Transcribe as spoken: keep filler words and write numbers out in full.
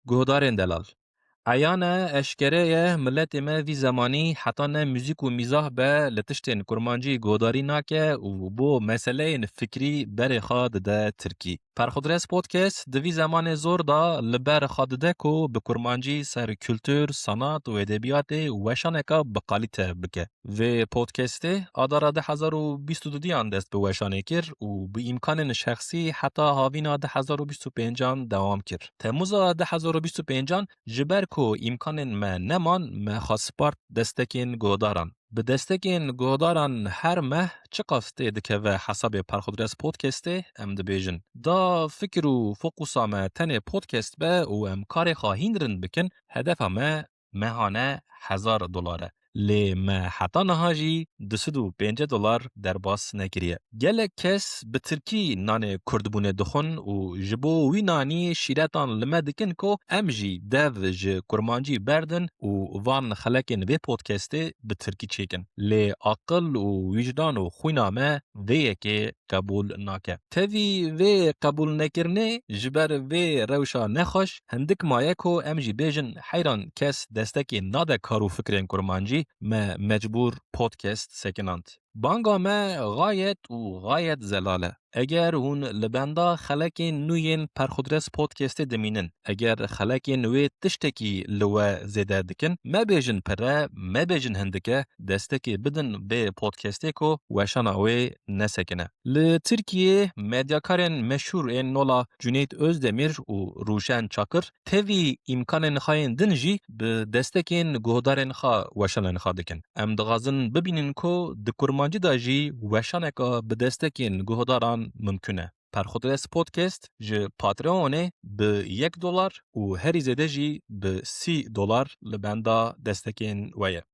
Guhdarên delal. Eyan e, eşkere ye, miletê me vî zemanî heta ne muzîk û mîzah be li tiştên kurmancî guhdarî nake û bo meseleyên fikrî berê xwe dide tirkî. Perxudres Podcast di vî zemanê zor de li ber xwe dide ku bi kurmancî ser kultur, sanat û edebiyatê weşaneka bi kalîte bike. Vê podcastê adara du hezar û bîst û duyan dest bi weşanê kir û bi îmkanên şexsî heta havîna du hezar û bîst û pêncan dewam kir. Temuza du hezar û bîst û pêncan, ji ber ku îmkanên me neman, me xwe spart destekên guhdaran. Bi destekên guhdaran her meh çiqas tê dikeve hesabê Perxudres Podcastê, em dibêjin. Da fikir û fokusa me tenê podcast be û em karê xwe hîn rind bikin, hedefa me mehane hezar dolar e. Lê me heta niha jî du sed û pêncî dolar derbas nekiriye. Gelek kes bi tirkî nanê kurdbûnê dixwin û ji bo wî nanî şîretan li me dikin ku em jî dev ji kurmancî berdin û van xelekên vê podcastê bi tirkî çêkin. Lê aqil û wijdan û xwîna me vê yekê qebûl nake. Tevî vê qebûlnekirinê ji ber vê rewşa nexweş hindik maye ku em jî bêjin heyran kes destekê nade kar û fikrên kurmancî, me mecbûr podcast sekinand. Banga me xayet û xayet zelal e. Eger hûn li benda xelekên nû yên Perxudres Podcastê dimînin, eger xelekên wê tiştekî li we zêde dikin, mebêjin pire, mebêjin hindike, destekê bidin bê podcastê ku weşana wê nesekine. Li Tirkiyê medyakarên meşhûr ên nola Cüneyt Özdemir û Rûşen Çakir tevî îmkanên xwe yên din jî bi destekên guhdarên xwe weşanên xwe dikin. Em dixwazin bibînin ku di kurmancî de jî weşaneka bi destekên guhdaran mimkun e. Perxudres Podcast ji Patreonê bi yek dolar û herî zêde jî bi sî dolar li benda destekên we ye.